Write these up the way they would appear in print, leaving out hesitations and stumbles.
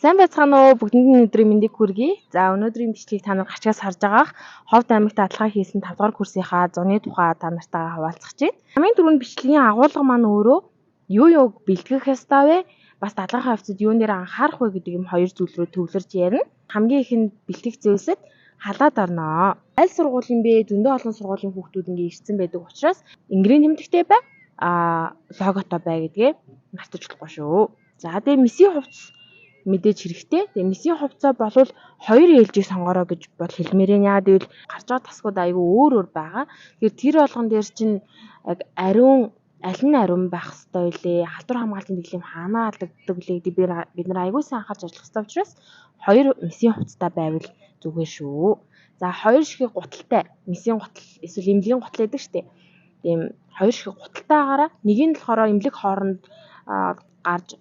Сайн байцгаана уу? Бүгдэнд нь өдрийн мэндийг хүргэе. За, өнөөдрийн бичлэгийг та нар гачгаас харж байгаах Ховд аймагт дадлага хийсэн 5 дугаар курсынхаа зуны тухай та нартайгаа хаваалцах чинь. Хамгийн түрүүнд бичлэгийн агуулга маань өөрөө юу юуг бэлтгэх ёстой вэ? Бас дадлагын хувьцад юун дээр анхаарах вэ гэдэг юм хоёр зүйл рүү төвлөрж ярина. Хамгийн ихэнд бэлтгэх зүйлсэд халаад орноо. Аль сургуулийн бэ? Зөндөө олон сургуулийн хүүхдүүд ингээ ирсэн байдаг учраас энгэрийн тэмдэгтэй бай. Логотой бай гэдгээ мартаж болохгүй шүү. За, тэгээ мессийн хувцас мэдээж хэрэгтэй. Тэгээ мессийн хувцас болвол хоёр ээлжийг сонгороо гэж бол хэлмээр байна. Яагаад гэвэл гарч байгаа тасгууд айгүй өөр өөр байгаа. Тэгэхээр тэр болгон дээр чинь яг ариун аль нь ариун байх хэвээр байлээ. Халдвар хамгаалтын дэглэм хаанаа алдагддаг лээ гэдэг бид нар айгүй сайн анхаарч ажиллах хэвээр учраас хоёр мессийн хувцастай байвал зүгээр шүү. За, хоёр ширхэг гуталтай мессийн гутал эсвэл эмнэлгийн гутал гэдэг штеп. Тийм хоёр ширхэг гуталтай агаараа нэг нь болохоор эмнэлэг хооронд гарч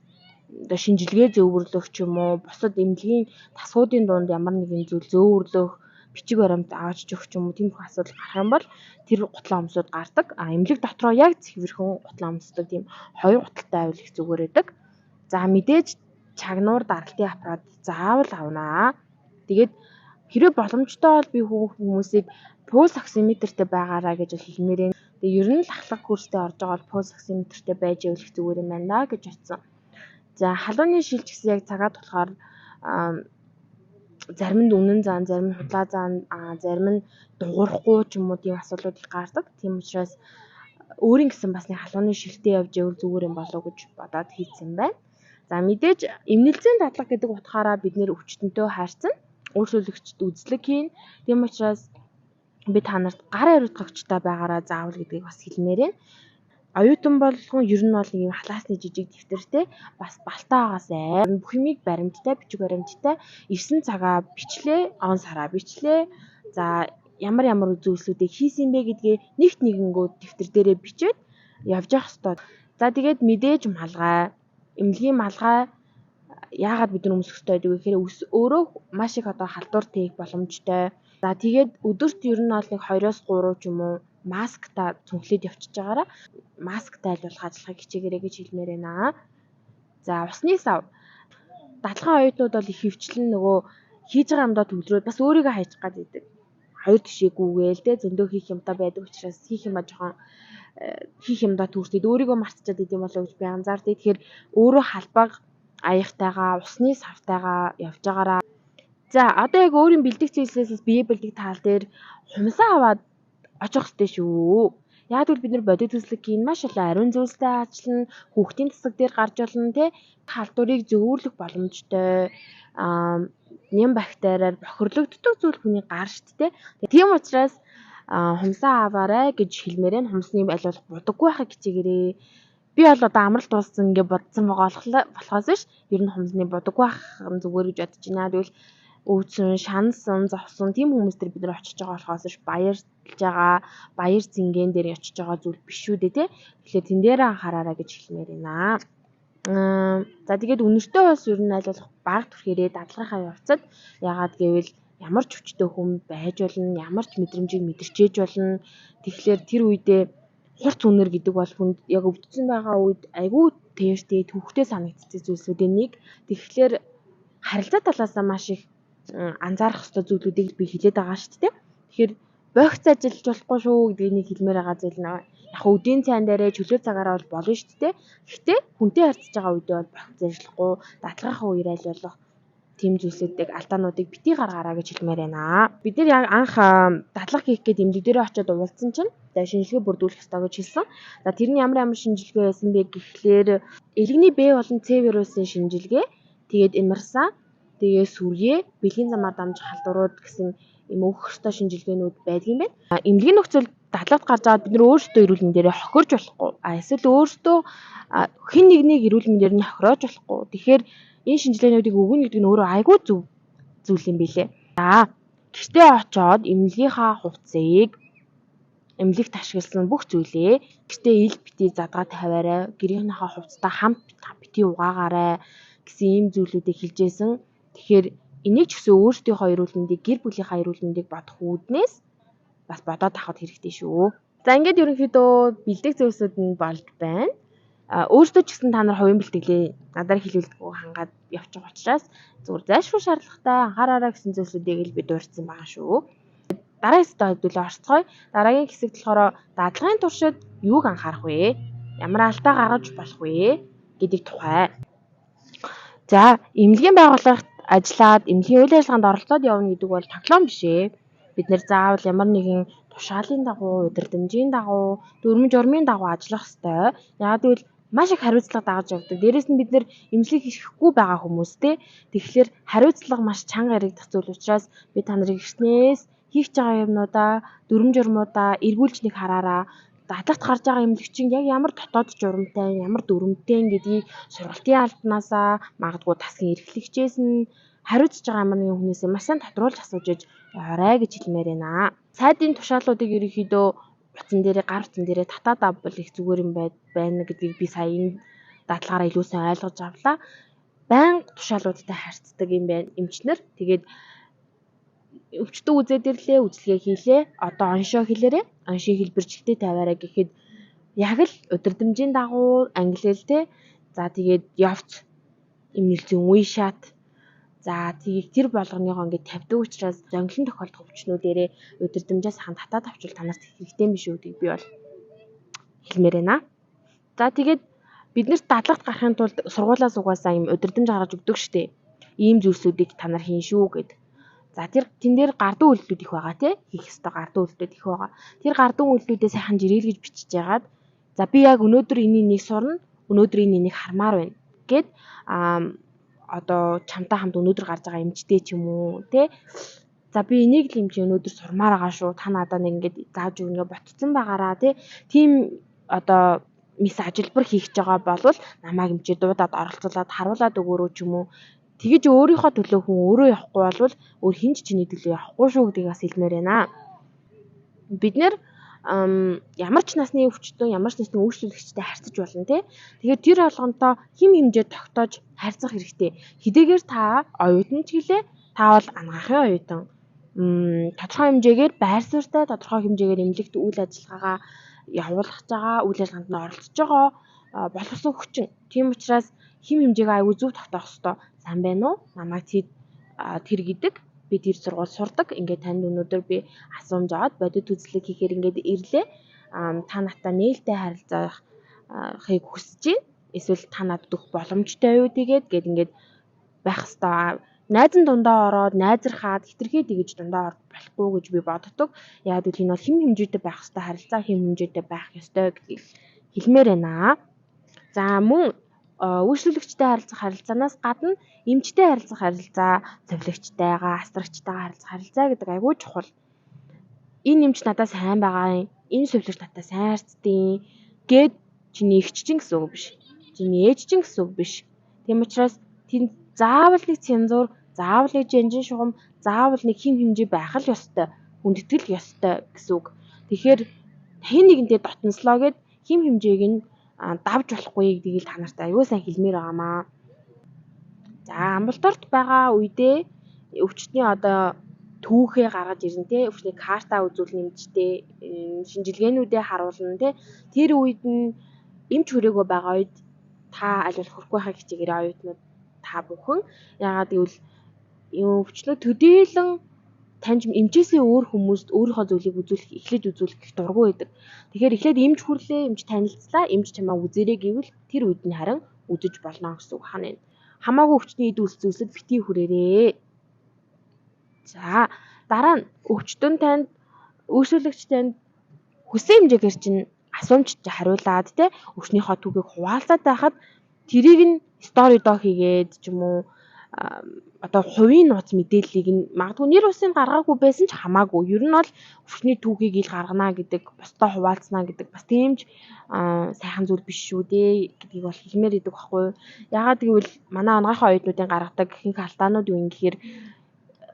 одоо шинжилгээ зөөвөрлөх ч юм уу, бусад эмнэлгийн тасгуудын дунд ямар нэгэн зүйл зөөвөрлөх, бичиг баримт аваач өгөх ч юм уу, тиймэрхүү асуудал гарах юм бол тэр гутлаа өмсөд гардаг. А эмнэлэг дотроо яг цэвэрхэн гутлаа өмсдөг, тийм хоёр гуталтай байвал их зүгээр байдаг. За, мэдээж чагнуур даралтын аппарат заавал авнаа. Тэгээд хэрвээ боломжтой бол би хүмүүсийг пульс оксиметртэй байгаараа гэж хэлмээр байна. Тэгээ ер нь л ахлах курстэй орж байгаа бол пульс оксиметртэй байж ивэл их зүгээр юм байна гэж бодсон. За, халууны шилж гэсэн яг цагаа тулахаар зарим нь үнэн зан, зарим нь худлаа зан, зарим нь дугуурахгүй ч юм уу, тийм асуудлууд их гардаг. Тийм учраас өөрийн гэсэн бас нэг халууны шилтэй явж ивэл зүгээр юм болов уу гэж бодоод хийцэн байна. За, мэдээж эмнэлзэн дадлага гэдэг утгаараа бид нэр өвчтөнтэй хайрцана. Өөрчлөлөгчд үзлэг хийн. Тийм учраас би та нарт гар хариуцлагчтай байгаараа заавал гэдгийг бас хэлмээр байна. Оюутан болгон ер нь бол нэг юм халаасны жижиг дэвтэртэй бас балтаагаас бүх юмыг баримттай, бичиг баримттай, ирсэн цагаа бичлээ, он сараа бичлээ. За, ямар ямар зүйлсүүдийг хийсэн бэ гэдгээ нэгт нэгэнгүү дэвтэр дээрээ бичээд явж явах ёстой. За, тэгээд мэдээж малгай, эмнэлгийн малгай яагаад бид нар өмсөх ёстой гэдэг вэ гэхээр ус өөрөө маш их одоо халдвар тээх боломжтой. За, тэгээд өдөрт ер нь бол нэг 2-оос 3 ч юм уу маскта цүнхлээд явчихж байгаараа масктай аль болох ажиллахыг хичээгээрэй гэж хэлмээр байна. За, усны сав. Дадлахын оюутнууд бол их хөвчлэн нөгөө хийж байгаа юмдаа төвлөрөөд бас өөрийгөө хайчих гад идэг. Хоёр тишээгүйгээл те зөндөө хийх юмтай байдаг учраас хийх юмаа жоохон хийх юмдаа түүртэд өөрийгөө мартчихад идэм болоо гэж би анзаардаг. Тэгэхээр өөрөө халбаг аягтайгаа, усны савтайгаа явж байгаараа. За, одоо яг өөрийн бэлдэх зүйлсээс бие бэлдэх тал дээр хумсаа аваад очих хэрэгтэй шүү. Яг гэвэл бид нар бодит төслөг хийн, маш олон ариун зүйлстэй ажиллана, хүүхдийн тасаг дээр гарч болно те, халдварыг зөөвөрлөх боломжтой, ням бактериар бохирлогддог зүйл хүний гар шүү дээ. Тийм учраас хумсаа аваарай гэж хэлмээр байна. Хумсны аль болох будаггүй байхыг хичээгээрэй. Би бол одоо амралт дууссан гэж бодсон байгаа болохоос биш, ер нь хумсны будаггүй байх нь зүгээр гэж бодож байна. Тэгвэл өвдсөн, шансан, зовсон тийм хүмүүс төр бид нар очиж байгаа болохоос биш, баярлж байгаа, баяр зингэн дээр очиж байгаа зүйл биш шүү дээ, тий. Тэгэхээр тэн дээр анхаараарай гэж хэлмээр байна. За, тэгээд үнэртэй бас ер нь аль болох баг түрхээрээ дадлагынхаа явцад, яагаад гэвэл ямар ч хүчтэй хүн байж болно, ямар ч мэдрэмжийг мэдэрчээж болно. Тэгэхээр тэр үедээ хурц үнэр гэдэг бол хүнд яг өвдсөн байгаа үед айгүй тээртэй, төвхтэй санагддаг зүйлсүүдийн нэг. Тэгэхээр харилцаа талаасаа маш их анзаарах ёстой зүйлүүдийг би хэлээд байгаа шүү дээ. Тэгэхээр богц ажиллаж болохгүй шүү гэдгийг нэг хэлмээр байгаа зүйл нь яг өдийн цайн дээрээ чөлөө цагаараа бол болно шүү дээ. Гэхдээ хүнтэй харьцаж байгаа үедээ бол богц ажиллахгүй, дадлагынхаа үеэр аль болох тийм зүйлсүүдийг, алдаануудыг битгий гаргаарай гэж хэлмээр байна. Бид нар яг анх дадлага хийх гээд эмнэлэг дээрээ очиод уулзсан чинь шинжилгээ бүрдүүлэх ёстой гэж хэлсэн. За, тэр нь ямар ямар шинжилгээ байсан бэ гэхлээр элэгний Б болон С вирусын шинжилгээ, тэгээд MRSA, тэгээ сүрье, бэлгийн замаар дамжих халдварууд гэсэн юм өгөх ёстой шинжилгээнүүд байдаг юм байна. Эмнэлгийн нөхцөл дадлагад гарч байгаа бид нар өөрсдөө эрүүл мэндээрээ хохирж болохгүй. А эсвэл өөрсдөө хэн нэгнийг эрүүл мэндээр нь хохироож болохгүй. Тэгэхээр энэ шинжилгээнүүдийг өгнө гэдэг нь өөрөө айгүй зөв зүйл юм билээ. За, гэртээ очоод эмнэлгийнхаа хувцсыг, эмнэлэгт ашигласан бүх зүйлээ гэртээ ил битгий задгаа тавиарай, гэрийнхнийхээ хувцастай хамт битгий угаагаарай гэсэн ийм зүйлүүдийг хэлжсэн. Тэгэхээр энийг ч гэсэн өөрсдийнхөө эрүүл мэндийг, гэр бүлийнхаа эрүүл мэндийг бодох үүднээс бас бодоод авахд хэрэгтэй шүү. За, ингээд ерөнхийдөө бэлдэх зүйлсүүд нь болж байна. Өөрсдөө ч гэсэн та нар хувийн бэлтгэлээ надаар хэлүүлдэггүй хангаад явчих учраас зүгээр зайлшгүй шаардлагатай анхаараарай гэсэн зүйлсүүдийг л би дурдсан байгаа шүү. Дараагийн хэсэгт хэдүүлээ орцгоё. Дараагийн хэсэгт болохоор дадлагын туршид юуг анхаарах вэ? Ямар алдаа гаргаж болох вэ гэдэг тухай. За, эмнэлгийн байгууллагт ажиллаад эмнэлгийн үйл ажиллагаанд оролцоод явна гэдэг бол тоглоом биш ээ. Бид нэр заавал ямар нэгэн тушаалын дагуу, удирдамжийн дагуу, дүрм журмын дагуу ажиллах ёстой. Яагаад гэвэл маш их хариуцлага дагаж явдаг. Дээрээс нь бид нэр эмнэлэг хийхгүй байгаа хүмүүс те. Тэгэхээр хариуцлага маш чанга яригдах зүйл учраас би та нарыг эртнээс хийх байгаа юмнуудаа, дүрм журмуудаа эргүүлж нэг хараараа дадлагт гарч байгаа эмнэлэгчин яг ямар дотоод журамтай, ямар дүрмтэй гэдгийг сургалтын албанаасаа магадгүй тасгийн эрхлэгчээс нь хариуцж байгаа ямар нэгэн хүнээсээ маш сайн тодруулж асууж иж яваарай гэж хэлмээр байна. Сайдын тушаалуудыг ерөнхийдөө утсан дээрээ гар утсан дээрээ татаад авбал их зүгээр юм байна гэдгийг би сая энэ дадлагаараа илүү сайн ойлгож авлаа. Байнга тушаалуудтай харьцдаг юм байна эмчнэр. Тэгээд өвчтөн үзээд ирлээ, үзлэгээ хийлээ. Одоо оншоо хэлээрээ, оншийн хэлбэрчлэлтэд тавиарай гэхэд яг л удирдамжийн дагуу англи хэл те. За тэгээд явц эмнэлзэн үе шат. За тгийг тэр болгоныгоо ингээд тавьдаг учраас зонглон тохиолдох өвчнүүдээрээ удирдамжаас хан татаад авчвал та нарт хэрэгтэй юм биш үү гэдгийг би бол хэлмээр байна. За тэгээд бид нарт дадлагт гарахын тулд сургуулиас угаасаа юм удирдамж гаргаж өгдөг штеп. Ийм зүйлсүүдийг та нар хийн шүү гэд. За тэр тэн дээр гардуу үйлдэлүүд их байгаа тий. Хийх ёстой гардуу үйлдэлүүд их байгаа. Тэр гардуу үйлдэлүүдээ сайхан жирээлгэж бичиж яагаад за би яг өнөөдөр энийг нэг сурна, өнөөдөр энийг нэг хармаар байна гэд одоо чамтай хамт өнөөдөр гарч байгаа эмчтэй ч юм уу тий. За би энийг л эмч өнөөдөр сурмаар байгаа шүү. Та надад нэг ингээд зааж өгнө ботцсон байгаараа тий. Тийм одоо мис ажилбар хийх гэж байгаа болвол намайг эмчээ дуудаад оролцуулаад харуулад өгөөрэй ч юм уу. Тэгэж өөрийнхөө төлөө хүн өөрөө явахгүй болвол өөр хэн ч чиний төлөө явахгүй шүү гэдгийг бас хэлмээр байна. Бид нэр ямар ч насны өвчтөн, ямар ч насны үйлчлүүлэгчтэй харьцаж болно тий. Тэгэхээр тэр болгонтой хэм хэмжээ тогтоож харьцах хэрэгтэй. Хэдийгээр та оюутан ч гэлээ, та бол анагаахын оюутан. Тодорхой хэмжээгээр байр суурьтай, тодорхой хэмжээгээр эмнэлэгт үйл ажиллагаагаа явуулах байгаа, үйл ажиллагаанд нь оролцож байгаа боловсон хүчин. Тийм учраас хэм хэмжээгээ аягүй зөв тогтоох ёстой. Сайн байна уу? Намайг тэр гэдэг. Би тэр сургууль сурдаг. Ингээд танд өнөөдөр би асуумж аваад бодит үзлэг хийхээр ингээд ирлээ. Та надтай нээлттэй харилцахыг хүсэж байна. Эсвэл та надад өгөх боломжтой юу тэгээд гэд ингээд байх ёстой. Найзан дундаа ороод найзархаад хитрхээ тэгэж дундаа орох болохгүй гэж би боддог. Яг гэвэл энэ бол хэм хэмжээтэй байх ёстой харилцаа, хэм хэмжээтэй байх ёстой гэдгийг хэлмээр байна. За мөн үйлчлүүлэгчтэй харилцах харилцаанаас гадна эмчтэй харилцах харилцаа, цовлогчтойгоо, асрагчтайгаа харилцах харилцаа гэдэг айгүй чухал. Энэ эмч надад сайн байгаа юм, энэ сувилагч надад сайн харцдیں۔ Гэд чиний эгч чинь гэсэн үг биш. Чиний ээж чинь гэсэн үг биш. Тийм учраас тэнд заавал нэг цензуур, заавал нэг жанжин шугам, заавал нэг хэм хэмжээ байх л ёстой, хүндэтгэл ёстой гэсэн үг. Тэгэхээр хэн нэгэнтэй дотнослоо гэд хэм хэмжээг нь давж болохгүй гэдгийг л та нарт аюул сайн хэлмээр байгаамаа. За амбулаторт байгаа үедээ өвчтний одоо түүхээ гаргаж ирнэ те, өвчний карта үзүүлнэ эмчтэй, шинжилгээнүүдээ харуулна те. Тэр үед нь эмч хүрээгүй байгаа үед та аль болох хүрэхгүй байхыг хичээгээрэй оюутнууд та бүхэн. Яагаад гэвэл өвчнөө төдийлөн таньж эмчээсээ өөр хүмүүст өөрийнхөө зүйлийг үзүүлэх, эхлэж үзүүлэх гэх дургүй байдаг. Тэгэхээр эхлээд эмч хүрлээ, эмч танилцлаа, эмч чамаа үзээрэй гэвэл тэр үед нь харин үзэж болно гэсэн үг хана. Хамаагүй өвчтний эд үйл зүйлсэд битгий хүрээрээ. За дараа нь өвчтөн танд, үйлчлүүлэгч танд хүссэн хэмжээгээр чинь асуумж хариулаад те, өвчнийхөө түүхийг хуваалцаад байхад тэрийг нь стори доо хийгээд ч юм уу одоо хувийн нууц мэдээллийг нь магадгүй нэр усын гаргаагүй байсан ч хамаагүй. Ер нь бол өвчний түүхийг ил гаргана гэдэг, бусдаа хуваалцна гэдэг бас тийм ч сайхан зүйл биш шүү дээ гэдгийг бол хэлмээр идэг байхгүй юу. Яагаад гэвэл манай анагаахын оюутнуудын гаргадаг ихэнх алдаанууд юу юм гэхээр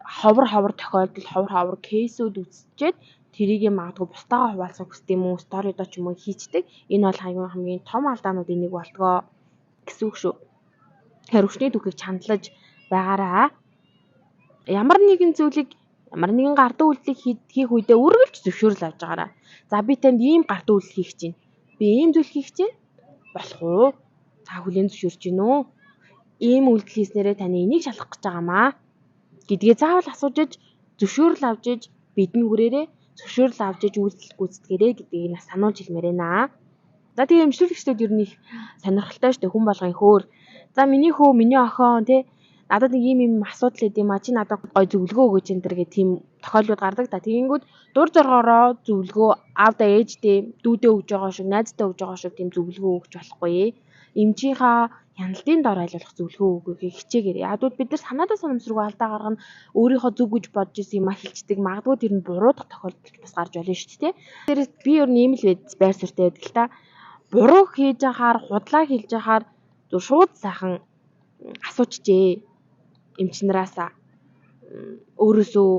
ховор тохиолдол, ховор кейсүүд үүсчээд тэрийг магадгүй бусдаагаа хуваалцах хүсдэг юм уу, сторидоо ч юм уу хийчдэг. Энэ бол хамгийн том алдаануудын нэг болдгоо гэсэн үг шүү. Тэгэхээр өвчний түүхийг чандлаж байгаараа. Ямар нэгэн зүйлийг, ямар нэгэн гардуу үйлдэлийг хийх үедээ үргэлж зөвшөөрөл авч байгаараа. За би танд ийм гардуу үйлдэл хийх чинь. Би ийм зүйл хийх чинь. Болох уу? Та хүлээн зөвшөөрч гин үү? Ийм үйлдэл хийснээрээ таны энийг шалгах гэж байгаамаа гэдгээ заавал асууж иж зөвшөөрөл авч иж бидний хүрээрээ зөвшөөрөл авч иж үйлдэл гүйцэтгээрэй гэдгийг нас сануулж хэлмээр байна. За тэгээ эмчлүүлэгчдүүд ер нь их сонирхолтой шүү дээ, хүн болгон хөөр. За миний хөө, миний охин тий надад нэг ийм ийм асуудал өгд юм а, чи надад гой зөвлөгөө өгөөч энэ төр гэх тийм тохиолдлууд гардаг та. Тэгэнгүүт дур зоргоороо зөвлөгөө аавда ээждээ дүүдээ өгж байгаа шиг, найздаа өгж байгаа шиг тийм зөвлөгөө өгч болохгүй. Эмчийнхаа хяналтын дор аль болох зөвлөгөө өгөхийг хичээгээрэй. Яг бид нар санаадаа санамсаргүй алдаа гаргана, өөрийнхөө зөв гэж бодож исэн юм а хэлцдэг. Магадгүй тэр нь буруудах тохиолдол бас гарч болно шүү дээ. Тэр би ер нь ийм л байр суурьтай байдаг л та. Буруу хийж ахаар, худлаа хэлж ахаар зөв шууд сайхан асуучжээ. Эмч нараасаа өөрөөсөө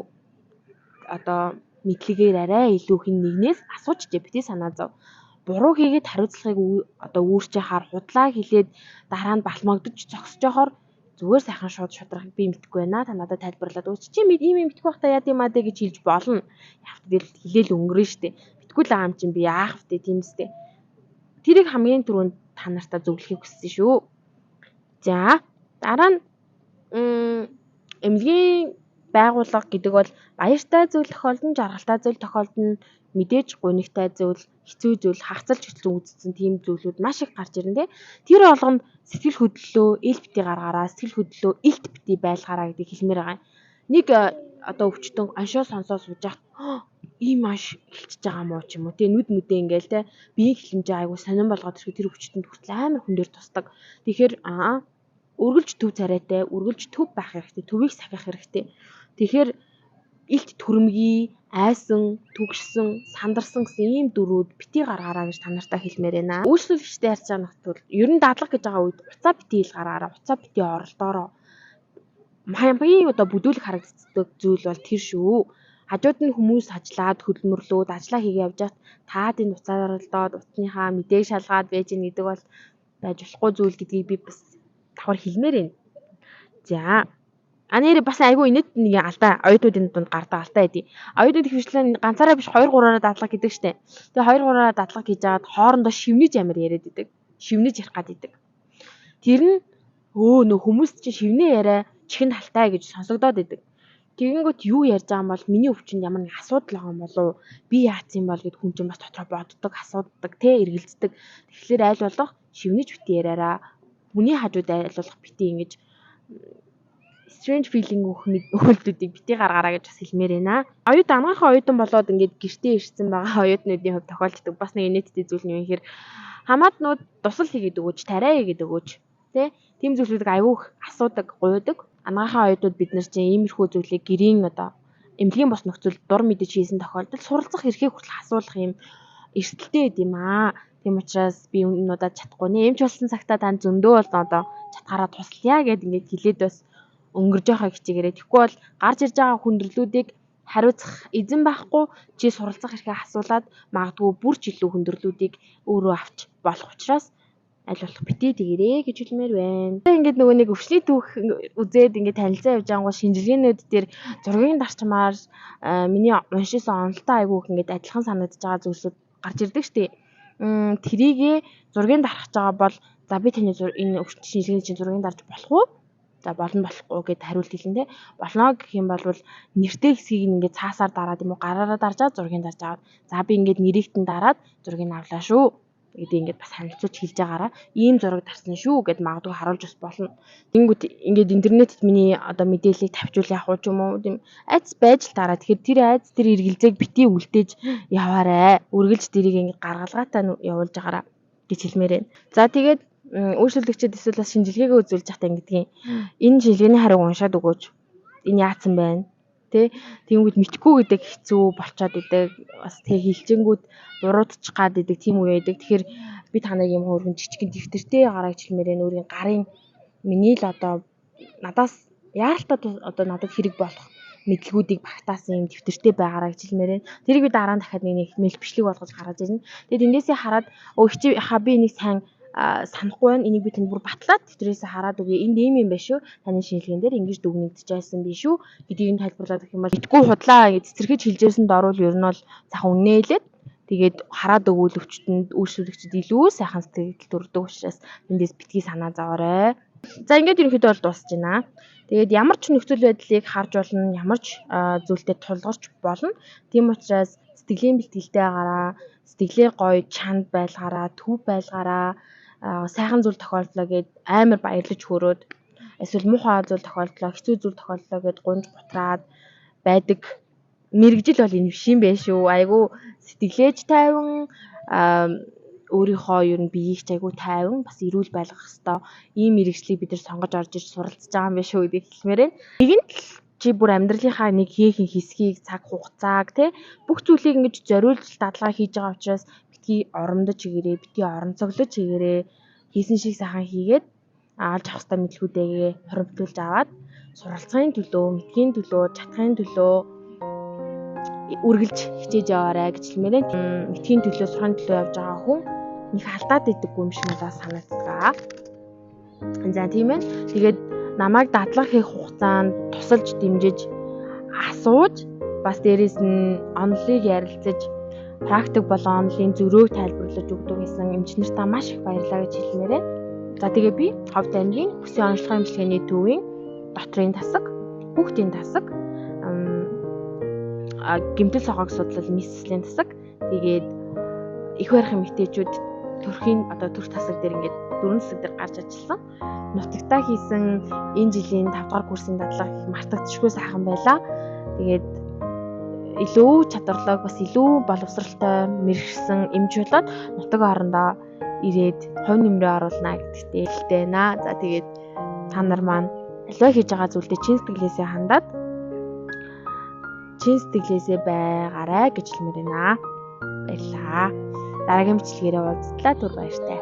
одоо мэдлэгээр арай илүү хэн нэгнээс асуучжээ. Битгий санаа зов. Буруу хийгээд хариуцлагыг одоо үүрч яхаар, худлаа хэлээд дараа нь балмагдаж зогсож явахаар зүгээр сайхан шууд шудрах би мэдэхгүй байна. Та надад тайлбарлаад өгч. Чи ийм юм мэдэхгүй байхдаа яа гэм аа гэж хэлж болно. Яг тэгэл хэлээл өнгөрнө штэ. Мэдгүй л байгаа юм чинь би яах вэ тийм үстэй. Тэрийг хамгийн түрүүнд та нартаа зөвлөхийг хүссэн шүү. За дараа нь эмнэлгийн байгууллага гэдэг бол баяртай зүйл тохиолдно, жаргалтай зүйл тохиолдно, мэдээж гунигтай зүйл, хэцүү зүйл, хагацалж хөтлөн үзсэн тийм зүйлүүд маш их гарч ирнэ. Тэр болгонд сэтгэл хөдлөлөө ил бити гаргаараа, сэтгэл хөдлөлөө илт бити байлгаараа гэдгийг хэлмээр байгаа юм. Нэг одоо өвчтөн оншоо сонсоо сууж яхад ийм маш хэлчихэж байгаа мó ч юм уу те, нүд мүдээ ингээл те, биеийн хилэмжээ айгу сонирн болгоод ирэхэд тэр өвчтөнд хүртэл амар хүн дээр тусдаг. Тэгэхээр үргэлж төв царайтай, үргэлж төв байх хэрэгтэй, төвийг сахих хэрэгтэй. Тэгэхээр илт төрөмгий, айсан, түгшсэн, сандарсан гэсэн ийм дөрүүд бити гаргаараа гэж та нартай хэлмээр байна. Үйлчлүүлэгчтэй харьцаа нөхцөл ер нь дадлага гэж байгаа үед уцаа бити хэл гаргаараа, уцаа бити оролдоороо. Хамгийн одоо бүдүүлэг харагддаг зүйл бол тэр шүү. Хажууд нь хүмүүс ажиллаад хөдөлмөрлөөд ажиллаа хийгээ явж хат таад энэ уцаа оролдоод утасныхаа мэдээг шалгаад байж гин гэдэг бол байж болохгүй зүйл гэдгийг би бас давхар хэлмээр байна. За а нэр бас айгүй инээд нэг алдаа оюутнуудын дунд гардаг алдаа эдий. Оюутнууд их хвшлэн ганцаараа биш 2 3-аараа дадлага гэдэг штэ. Тэгээ 2 3-аараа дадлага хийж аваад хоорондоо шивнэж амар яриад идэг. Шивнэж ярих гад идэг. Тэр нь нөө хүмүүс чинь шивнэ яриа чихэнд халтай гэж сонсогдоод идэг. Тэгэнгүүт юу ярьж байгаа юм бол миний өвчнөд ямар нэг асуудал байгаа юм болов уу? Би яатсан юм бол гэд хүн чинь бас дотроо боддог, асуудаг, тэ эргэлздэг. Тэгэхээр аль болох шивнэж бити яриараа, хүний хажууд аль болох бити ингэж strange feeling өгөх үйлдэлүүдийг бити гаргаараа гэж бас хэлмээр байна. Оюутан анагаахын оюутан болоод ингээд гэртээ ирсэн байгаа оюутнуудын хувьд тохиолддог бас нэг инээдтэй зүйл нь юу гэхээр хамаатнууд дусал хийгээд өгөөч, тариа хийгээд өгөөч, тэ тийм зүйлүүдийг аюух асуудаг, гуйдаг. Анагаахын оюутнууд бид нар чинь иймэрхүү зүйлийг гэрийн одоо эмнэлгийн бос нөхцөл дур мэдэж хийсэн тохиолдолд суралцах эрхийг хүртэл асуулах юм эрсдэлтэй байд юм аа. Тийм учраас би энэ удаад чадахгүй нэ. Эмч болсон цагтаа танд зөндөө бол одоо чадхаараа туслая гэд ингээд хэлээд бас өнгөрж байхаа хичээгээрэй. Тэгэхгүй бол гарч ирж байгаа хүндрэлүүдийг хариуцах эзэн байхгүй, чи суралцах эрхээ асуулаад магадгүй бүр ч илүү хүндрэлүүдийг өөрөө авч болох учраас аль болох битгий тэгэрээ гэж хэлмээр байна. Ингээд нөгөө нэг өвчний түүх үзээд ингээд танилцаа явж байгангуй шинжилгээнүүд дээр зургийг дарчмаар миний уншижсэн онолтой айгүйх ингээд адилхан санагдаж байгаа зүйлсүүд гарч ирдэг штеп. Тэрийгээ зургийг дарах гэж байгаа бол за би таны энэ өвчний шинжилгээний чинь зургийг дарж болох уу? За болно болохгүй гэд хариулт хэлнэ те. Болно гэх юм бол нэртэй хэсгийг ингээд цаасаар дараад юм уу гараараа даржаад зургийг дарж аваад за би ингээд нэрийгтэн дараад зургийг авлаа шүү гэдэг ингээд бас харилцуулж хэлж байгаараа ийм зураг дарсан шүү гэд магадгүй харуулж бас болно. Тэнгүүд ингээд интернетэд миний одоо мэдээллийг тавьчвал яах вэ ч юм уу тийм айц байж л дараа. Тэгэхээр тэр айц тэр эргэлзээг бити үлдээж яваарэ. Үргэлж тэрийг ингээд гаргалгаатай явуулж байгаараа гэж хэлмээр байна. За тэгээд үйлчлүүлэгчид эсвэл бас шинжилгээгээ үзүүлж байхдаа ингэдгийн энэ шинжилгээний хариуг уншаад өгөөч. Энэ яатсан байна? Тэ тэгэнгүүт мэдхгүй гэдэг хэцүү болчоод идэг. Бас тэг хилчэнгүүд буруудчих гад идэг тийм үе байдаг. Тэгэхээр би та нарыг юм хөөрхөн жижигэн дэвтэртэй гараа гэж хэлмээр байна. Өөрийн гарын миний л одоо надаас яаралтай одоо надад хэрэг болох мэдлгүүдийг багтаасан юм дэвтэртэй байгаараа гэж хэлмээр байна. Тэрийг би дараа нь дахиад нэг мэл бичлэг болгож гаргаж ирнэ. Тэгээд эндээсээ хараад өө хичээ би энийг сайн санахгүй байна. Энийг би танд бүр батлаад дэвтрээсээ хараад өгье. Энд ийм юм байна шүү. Таны шинжилгээнд дээр ингэж дүгнэгдэж байсан биш үү гэдгийг нь тайлбарлаад өгөх юм бол итгүй худлаа гэж цэцэрхэж хэлжсэн дорвол ер нь бол захан үнэ хэлээд Тэгээд хараад өгвөл өвчтөнд үйлчлүүлэгчид илүү сайхан сэтгэл төрдөг учраас эндээс битгий санаа зовоорой. За ингээд ерөнхийдөө бол дуусж байна. Тэгээд ямар ч нөхцөл байдлыг харж болно, ямар ч зүйлтэй тулгарч болно. Тийм учраас сэтгэлийн бэлтгэлтэй гараа, сэтгэлээ гоё чанд байлгаараа, төв байлгаараа, сайхан зүйл тохиолдлоо гэд амар баярлаж хөрөөд эсвэл муухай зүйл тохиолдлоо, хэцүү зүйл тохиолдлоо гэд гунж гутраад байдаг мэргэжил бол энэ биш юм байна шүү. Айгу сэтгэлээж тайван, өөрийнхөө ер нь биеийг ч айгу тайван, бас эрүүл байлгах хэвээр ийм мэргэжлийг бид нар сонгож орж иж суралцж байгаа юм байна шүү гэдгийг хэлмээр байна. Нэгэнт л чи бүр амьдралынхаа нэг хийхэн хэсгийг, цаг хугацааг тий бүх зүйлийг ингэж зориулж дадлага хийж байгаа учраас битгий оромдож хийгээрэй, битгий оромцоглож хийгээрэй. Хийсэн шиг сайхан хийгээд олж авах ёстой мэдлгүүдээ хуримтлуулж аваад суралцахын төлөө, мэдхийн төлөө, чадахын төлөө үргэлж хичээж яваарай гэж хэлмээр байна. Мэдхийн төлөө, сурахын төлөө явж байгаа хүн нэг алдаад идэггүй юм шиг надад санагддаг. За тийм ээ. Тэгээд намайг дадлага хийх хугацаанд тусалж дэмжиж асууж бас дээрэс нь онлыг ярилцаж практик болон онлын зөрөөг тайлбарлаж өгдөг гэсэн эмч нартаа маш их баярлалаа гэж хэлмээр байна. За тэгээ би Ховд аймгийн Бүсийн онцлогын эмчилгээний төвийн дотрын тасаг, хүүхдийн тасаг, гэмтэл согоог судлал мэс заслийн тасаг, тэгээд их барих эмэгтэйчүүд төрхийн одоо төр тасаг дээр ингээд 4 тасаг дээр гарч ажилласан. Нутагтаа хийсэн энэ жилийн 5 дугаар курсын дадлага их мартагдчихгүй сайхан байлаа. Тэгээд илүү чадварлаг бас илүү боловсралтай мэргэсэн эмч болоод нутаг орондоо ирээд хувь нэмрээ оруулна гэдэгтээ итгэлтэй байна. За тэгээд та нар маань аливаа хийж байгаа зүйлдээ чин сэтгэлээсээ хандаад чин сэтгэлээсээ байгаарай гэж хэлмээр байна. Баярлалаа. Дараагийн бичлэгээрээ уулзтлаа. Түр баяртай.